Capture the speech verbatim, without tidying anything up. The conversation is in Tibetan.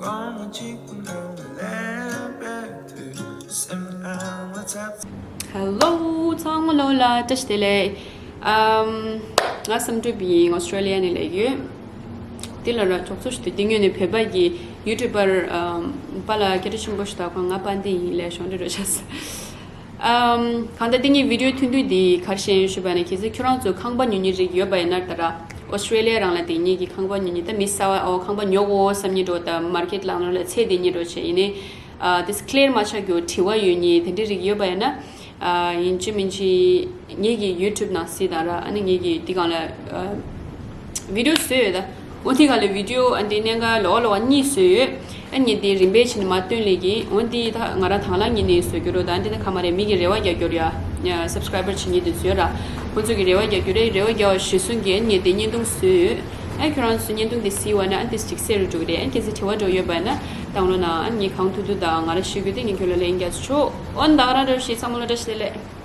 Hello, ཚང་མ་ལོ་ལ་བཀྲ་ཤིས་བདེ་ལེགས། ཨམ། ང་བསམ་གྲུབ་ཡིན། ཨོ་སི་ཀྲེ་ལི་ཡ་ནས་སླེབས་ཡོད། འདི་ལ་ར་ཅོག་ཙེ་ཞུ་དུས་འདི་ངོས་ནས་བོད་པ་གི་ཡུ་ཊུབ་པར་ཨམ་པ་ལ་སྐད་གྲགས་ཆེན་པོ་ཞིག་དང་ཁོང་ང་པ་འདི་ཡིན་ལས་གཞུང་འབྲེལ་རོགས་བྱས། ཨམ། གང་ལྟར་འདི་ངའི་བི་ཌི་ཡོ་ཐུང་ཐུང་འདི་ག་རེ་བཤད་ཡོད་ཞུས་པ་ན། གལ་སྲིད་ཁྱོད་རང་ཚོ་ཁང་པ་ཉོ་མཁན་རིགས་ཡོད་པ་ཡིན་ན། ད་ར་ཨོ་སི་ཀྲེ་ལི་ཡ་རང་ལ་དེ་ངེད་ཀྱི་ཁང་པ་ཉོ་མཁན་ད་མི་གསར་བ་ཨོ་ཁང་པ་ཉོ་དགོས་བསམ་མཁན་འདྲ་དང་མར་ཀེཊ་ལམ་ལ་ཚད་ལྡན་མཁན་འདྲ་བྱས་ཡིན་ནའི། ཨ། དེ་ཀླེར་མ་ཆགས་རྒྱུ་དྲི་བ་ཡོད་མཁན་དེ་འདྲའི་རིགས་ཡོད་པ་ཡིན་ན། ཨ། ཡིན་གཅིག་མིན་གཅིག་ངེད་ཀྱི་ཡུ་ཊུབ་ནང་གཟིགས་དང་ར། ཨ་ནི་ངེད་ཀྱི་འདི་སྒང་ལ་ཨ་བི་ཌི་ཡོ་བཟོས་ཡོད་ད། འོ་དེ་ག་ལ་བི་ཌི་ཡོ་ཨ་འདི་གནད་འགག་ལོགས་ལོགས་གཉིས་བཟོས་ཡོད། ཨ་ངས་དེ་རིམ་པས་བྱས་ནས་མར་སྟོན་ལས་ཀྱི། འོ་འདི་ད་ང་རང་དང་བླངས་ཀྱི་ནས་བཟོ་རྒྱུ་རོ། ད་འདི་ད་ཁ་མ་རེད། མི་གི་རེ་བ་རྒྱག་རྒྱུ་རེད་ཡ། སབ་སི་ཀ་རའི་བར་བྱེད་མཁན་དེ་བཟོས་ར། ཁོང་ཚོ་གི་རེ་བ་རྒྱག་རྒྱུ་རེད། རེ་བ་རྒྱག་པ་གཞིར་བཟུང་གིས་ཨ་ངས་དེ་བརྙན་ཐུང་བཟོས་ཡོད། ཨ་ཁྱོད་རང་ཚོ་བརྙན་ཐུང་དེ་གཟིགས་པ་ན་ཨ་འདི་ཅིག་གསལ་རུ་འགྲོ་གི་རེད། ཨ་གལ་སྲིད་དྲི་བ་འདྲ་ཡོད་པ་ན་དང་བླངས་ན་ཨ་ངས་གང་ཐུབ་ཐུབ་དང་ང་རང་ཤེས་རྒྱུ་དེ་ངས་ཁྱོད་ལ་ལན་རྒྱག་ཆོག་འོ་ད་ག་རང་འདྲ་བོ་ཞིག་ཚང་མ་ལ་བཀྲ་ཤིས་བདེ་ལེགས།